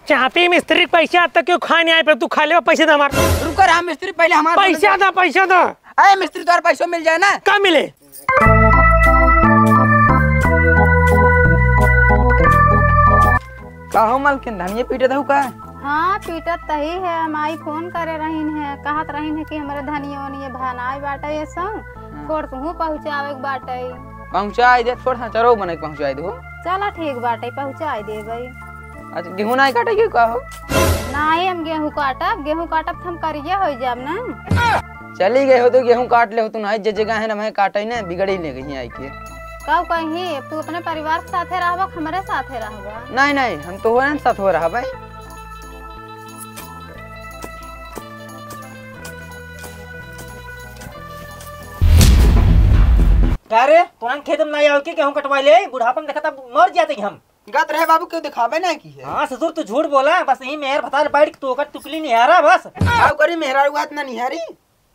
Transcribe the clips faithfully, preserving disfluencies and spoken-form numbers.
चापी मिस्त्री के पैसा अब तक क्यों खा नहीं आए, पर तू खा ले, पैसे दे हमार। रुको रहा मिस्त्री, पहले हमार पैसा दे, पैसा दे। अरे मिस्त्री, तोर पैसो मिल जाए ना। का मिले? का हो मलकिन, धनिया पीटत हऊ का? हाँ, पीटत तही है। माई फोन करे रहीन है, कहत रहीन है कि हमरे धनिया वनिया भनाई बाटे ये संग, हाँ। थोड़ तुहू पहुँचावे के बाटे। पहुँचाई दे, थोड़ सा चरो बने के पहुँचाई दे हो। चला ठीक बाटे, पहुँचाई देबे। अच्छा, गेहूँ नाई काटे के का हो? नाई, हम गेहूँ काटब, गेहूँ काटब त हम करिया होइ जाब ना। चली गए हो तो गेहूँ काट ले हो तू, नाई जे जगह है ना, मैं काटे ने बिगड़ी ले गई आई के। का कही, अब तू अपने परिवार के साथे रहबा, हमरे साथे रहबा? नहीं, नहीं, हम तो हो साथ हो रहा भाई। का रे, तोहन खेत में नाई आवे के गेहूं कटवाई ले, बुढ़ापन देखा तब मर जाते हम। गत रहे बाबू, क्यों दिखावे ना की है? हाँ ससुर, तू झूठ बोला, बस यही मेहर भतार बैठ के तू ओकर टुकली निहारा बस। का करी, मेहरारू हाथ ना निहारी।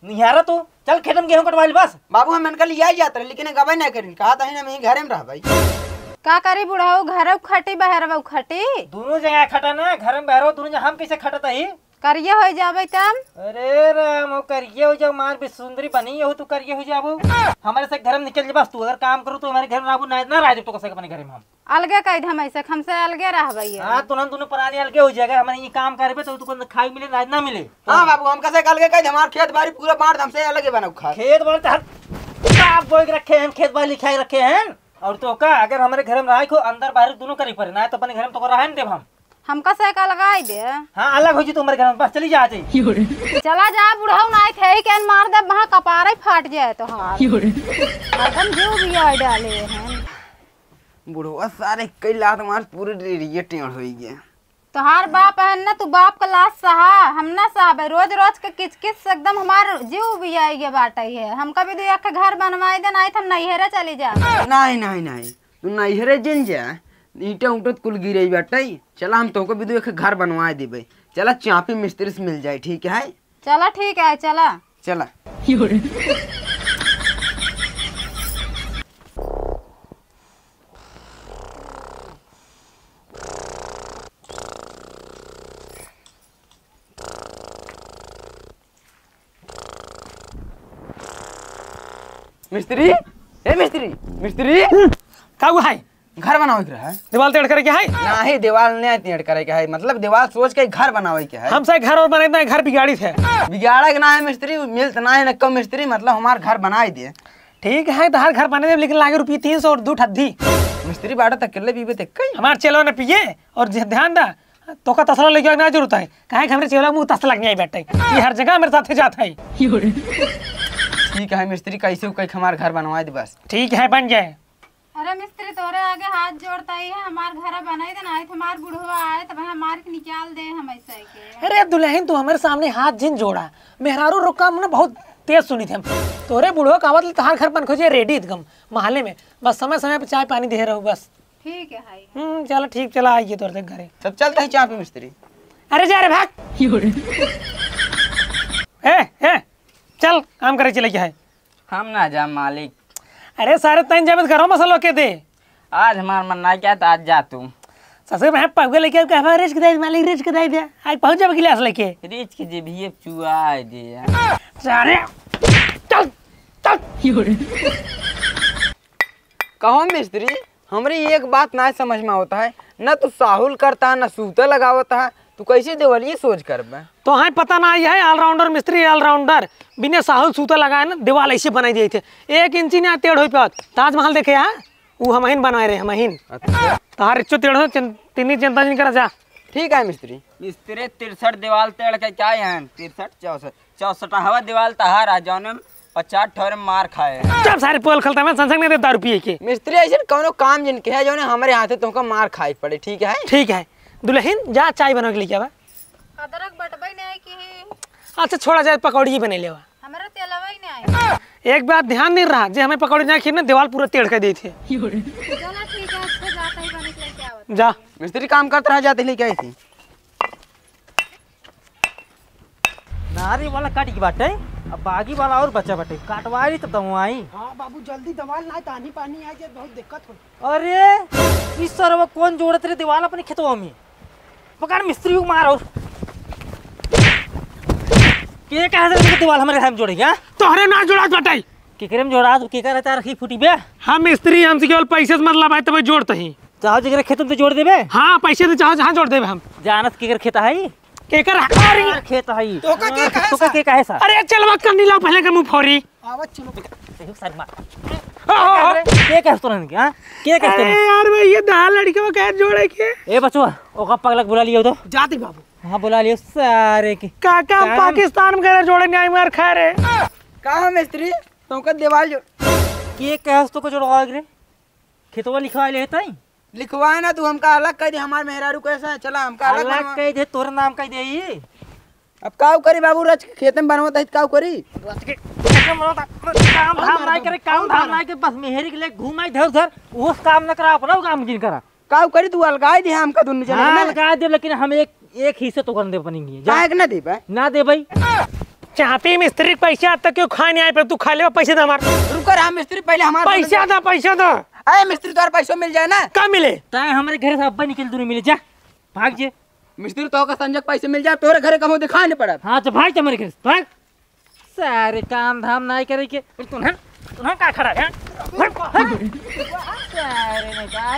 निहारा तू, चल खेत में गेहूं कटवा ले बस। बाबू, हम इनका लिया जात रहे, लेकिन गबे ना करिन, कहा था हम यहीं घरे में रहबे। का करी बुढ़ऊ, घरऊ खटी बहरऊ खटी। दोनों जगह खटा ना, घर में बहरऊ दोनों जगह, हम कैसे खटत ही? करिया हो जाबे तब। अरे राम, हो करिया हो जाओ, मार भी सुंदरी बनी हो, तू करिया हो जाबो। हमारे से घर में निकल जा बस, तू अगर काम करो तो हमारे घर में रहबो, ना, ना रह जाबो तो कैसे अपने घर में हम। अलगे कह दे हम ऐसे, हमसे अलगे रहबे ये। हाँ, तुरंत दोनों प्राणी अलगे हो जाएगा, हमारे ये काम करबे तो तू को खाई मिले, ना, ना मिले। हाँ बाबू, हम कैसे अलगे कह दे, हमार खेत बाड़ी पूरा बांट दे, हमसे अलगे बनाओ खा। खेत बाड़ी तो हर बाप बोए के रखे हैं, खेत बाड़ी लिखाई रखे हैं। और तो का, अगर हमारे घर में रहे को अंदर बाहर दोनों करी पड़े, ना तो अपने घर में तो रहे नहीं देब हम। हमका से का लगाई दे। हाँ, अलग हो जी तुम्हारे घर में, बस चली जा, आ जाई। चला जा बुढ़ऊ, नाई थे ही केन मार दे, वहाँ कपारे फाट जाए तोहार। एकदम जीव भी आए डाले हैं। बुढ़वा सारे कई लात मार पूरे डेरिये टेढ़ होई गए। तोहार बाप है ना, तू बाप का लाश सहा, हम ना सहबे। रोज रोज के किच किच से एकदम हमार जीव भी आई गए बाटे है। हमका भी दू एक घर बनवाई दे, नाई तो हम नैहरे चली जा। नहीं, नहीं, नहीं। तू नैहरे जिन जा, ईंटा उंटा त कुल गिरई बाटे। चला, हम तोहको भी दू एक घर बनवाए देबे। चला, चापी मिस्त्री से मिल जाए, ठीक है? चला, ठीक है, चला। चला। मिस्त्री, ए मिस्त्री, मिस्त्री। का हुआ है? घर बनावे के रहे। दीवाल टेढ़ करे के है? नाही, दीवाल नहीं टेढ़ करे के है, मतलब दीवाल सोच के घर बनावे के है। हमसे घर और बनाए ना, घर बिगाड़ी थे। बिगाड़े के ना है मिस्त्री, मिलत ना है न कम मिस्त्री, मतलब हमार घर बनाए दे। ठीक है, तो हर घर बने दे, लेकिन लागे रुपये तीन सौ और दू ठद्दी। मिस्त्री बाटा तक अकेले पीबे ते कई। हमार चेलो न पिए और जे-, ध्यान दा, तोका तसला लेके आवे ना जरूरत है, काहे कि हमरे चेला मुंह तसला के नहीं बैठे, ये हर जगह मेरे साथे जात है। ठीक है मिस्त्री, कैसे कई हमार घर बनवा दे बस। ठीक है, बन जाए। अरे मिस्त्री, तोरे आगे हाथ जोड़ता ही है, हमार घर बनाई दे, नाहीं तो हमार बुढ़वा आए तो भाई मार के निकाल दे हम ऐसे के। अरे दुल्हन, तू हमारे सामने हाथ जिन जोड़ा, मेहरारू रुका हमने बहुत तेज सुनी थे हम। तोरे बुढ़वा का आवत ले तहार घर बन खोजे रेडी एकदम महले में, बस समय समय पे चाय पानी दे रहो बस। ठीक है, हाय। हम्म, चला ठीक, चला आइए तोर तक घरे। तब चलता है चाय पे मिस्त्री। अरे जा रे भाग। ए, ए, चल काम करे चले क्या है? हम ना जा मालिक। अरे सारे तैन जाबे तो घरों में से लोके दे। आज हमार मन ना क्या तो आज जा तू। ससुर मैं पगवे लेके आके हमारे रिस्क दे दे, मालिक रिस्क दे दे। आज पहुंच जाबे गिलास लेके। रिस्क जे भी चुआ दे। सारे चल, चल। कहो मिस्त्री, हमरी एक बात ना समझ में आवत है, न तू साहुल करता है, न सूता लगावत है, तू कैसे देवलिए सोच करबे? तो हाँ पता ना आई है, ऑलराउंडर मिस्त्री ऑलराउंडर, बिना साहुल सूता लगाए ना दीवाल ऐसे बनाई दिए थे, एक इंची ना टेढ़ हो पावत। ताजमहल देखे हाँ, वो हमहिन बनवाए रहे, हमहिन। अच्छा। तहार इच्चो टेढ़ हो, चिन-, तिन्नी चिंता जिन करा जा। ठीक है मिस्त्री। मिस्त्री तिरसठ दीवाल टेढ़ के क्या है? तिरसठ, चौसठ। चौसठहवा दीवाल तहार है, जौने में पचास ठोरे मार खाए। जब सारे पोल खलता में संसंग नहीं दे दारू पिए के। मिस्त्री ऐसे कौनो काम जिनके है, जौने हमारे हाथे तुमको मार खाए पड़े, ठीक है? ठीक है, दुल्हन जा चाय बना के लेके आवा। अदरक बटबई नहीं की। अच्छा छोड़ा जाए, पकौड़ी ही बने लेवा। हमारा तेलवा ही नहीं आए। एक बात ध्यान नहीं रहा, जे हमें पकौड़ी ना खीरने दीवाल पूरा टेढ़ कर दी थे। चलो ठीक है, अच्छा जाता ही बने के लेके आवा। जा। मिस्त्री काम करता रहा, जाते लेके आई थी। नारी वाला काट के बाटे, अब बागी वाला और बचा बाटे, काटवाई तो दवाई। हाँ बाबू, जल्दी दवाल ना, तानी पानी आ जाए, बहुत दिक्कत हो। अरे, इस सरवा कौन जोड़त रे दीवाल अपने खेतवा में? पकड़ मिस्त्री को मार और। के कहे से दीवाल हमरे घर में जोड़े, हाँ? तोहरे ना जोड़ात बाटे। केकरे में जोड़ात, केकर तार रखी फूटी बे? हम मिस्त्री, हमसे केवल पैसे से मतलब है, तब जोड़ते ही। चाहो जेकरे खेत में तो जोड़ देबे? हाँ, पैसे से चाहो जहाँ जोड़ देबे हम। जानत केकर खेत है? केकर हकारी? केकर खेत है? तोका के कहे तोका सा? के कहे सा? अरे चल बात करनी लाओ पहले के मुंह फोरी। आवत चलो। देखो सर मार। हाँ, हाँ, हाँ। के कहे तोरन के, हाँ? के कहे अरे तोरन? यार भाई, ये दहा लड़के को कहे जोड़े के? ए बचवा, ओका पगला के बुला लियो तो। जाते बाबू। हाँ, बुला लियो सारे के। काका, हम काम पाकिस्तान में गए जोड़े न्याय मार खा रहे। का हो मिस्त्री, तोका दीवाल जो के कहे तो को जोड़वा रे? खेतवा लिखवा ले तई? लिखवाए ना, तू हमका अलग कह दे, हमार मेहरारू कैसा है, चला हमका अलग अलग बनवा। कह दे, तोर नाम कह दे ई। अब काऊ करी बाबू, रच के खेते में बनवत है, काऊ करी? रच के खेते में बनवत है, काम धाम नाई करे, काम धाम नाई करे, बस मेहरी के लिए घूमाई इधर उधर, वो काम न करा, अपना काम जिन करा। काऊ करी, तू अलगाई दे हमका दुनु जने हाँ, ना। अलगाई दे, लेकिन हम एक, एक हिस्से तो करन दे अपनी की। जा। काहे के ना देबे? ना देबे। चापी मिस्त्री के पैसा तक क्यों खाने आए पे तू खा ले पैसे दे हमार। रुको रे मिस्त्री, पहले हमार पैसा दे, पैसा दे। अरे मिस्त्री, तोर पैसो मिल जाए ना। का मिले? तय हमरे घर से अब्बा निकल दूर मिले, जा, भाग जे। मिस्त्री, तोका संजय के पैसे मिल जाए, तोरे घरे कहूँ दिखाई नहीं पड़त। हाँ, तो भाग जे हमरे घर से, भाग। सारे काम धाम नाई करे के। तू ना, तू ना का खड़ा है? हट, हट। सारे ने का